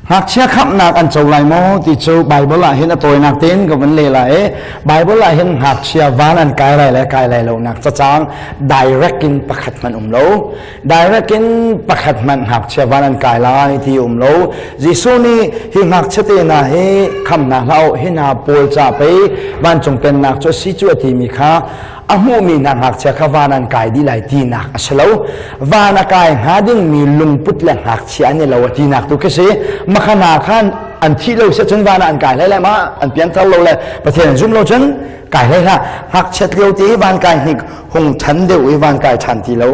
Ngakchia khamhnak an co lai maw ti cu Baibal ah hin a tawinak tein ka vun leh lai i Baibal ah hin ngakchia van an kai lai le kai lai lonak cacang direct in pakhat hmanh um lo. Direct in pakhat hmanh ngakchia van an kai lai ti um lo. Jesuh nih hi ngakchia te hna hi khamnak hlah u, hi hna pawl ca pei vancung pennak cu a si cu a timi kha a hmuhmi hna ngakchia kha van an kai dih lai tinak a si lo. Van a kai hnga dingmi lungput le ngakchia an i lo a tinak tu khi si. Makhana khan an thih lo si cun van ah an kai hlei lai ma an pianthar lo le Pathian an zum lo cun kai hlei hlah. Ngakchiat lio te van kai hnik hung than deuh i van kai than ti lo.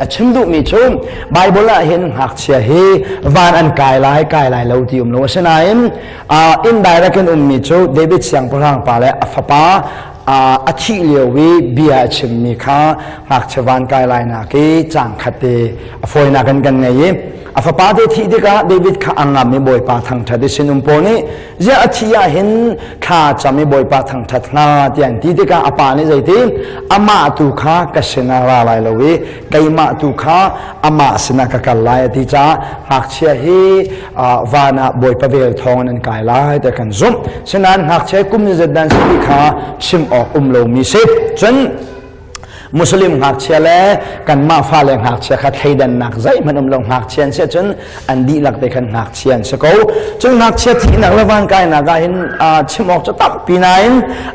A chim duhmi cu Bible ah hin ngakchia hi van an kai lai kai lai lo ti um lo asinain indirect in ummi cu David siangpahrang pa le a fapa a thih lio i bia a chimmi kha ngakchia van kai lai nak i cang khat te a fawinak in kan ngei i a fapa te thih tikah David kha a ngam i Bawipa thangṭhat i sinum pawl nih ziah a thih ah hin thla cam i Bawipa thangṭhat hnga tiah an ti tikah a pa nih zeiti amah tu kha ka sinah ra lai lo i keimah tu kha amah sinah ka kal lai a ti caah ngakchia hi van ah Bawipa vel thawng in an kai lai tiah kan zumh. Sinain ngakchia kum zet dan si ti kha chim awk um lomi si. Cun Muslim ngakchia le kanmah fale ngakchia kha thleidannak zeihmanh um lo ngakchia an si ahcun an dihlak te khan ngakchia an si ko. Cun ngakchia thihnak le vankainak ah hin chim awk cu tampi nain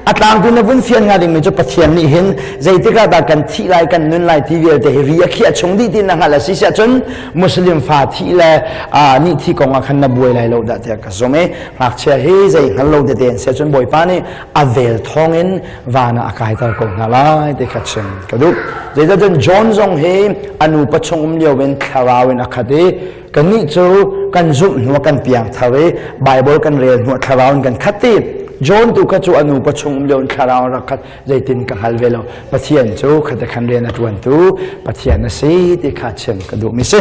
a tlangpi na vun fian hnga dingmi cu Pathian nih hin zeitik ah dah kan thih lai kan nun lai ti vialte hi ri a khiah chung dih ti na hngalh a si si ahcun Muslim fa thih le nih thi kong ah khan na buai lai lo dah tiah ka zumh i ngakchia hi zei hngal lo tete an si ahcun Bawipa nih a vel thawngin van ah a kaiter ko hna lai ti kha chim ka duh. Zeicahtiah John zong hi a nu pachung um lio in thlarau in a khat i kannih cu kan zumh hnu kan piang thar i Bible kan rel hnu thlarau in kan khat ti. John tu kha cu a nu pachung um lio in thlarau in rak khat zeitin ka hngal ve lo. Pathian cu khate khan rian a ṭuantu Pathian a si ti kha chim ka duhmi si.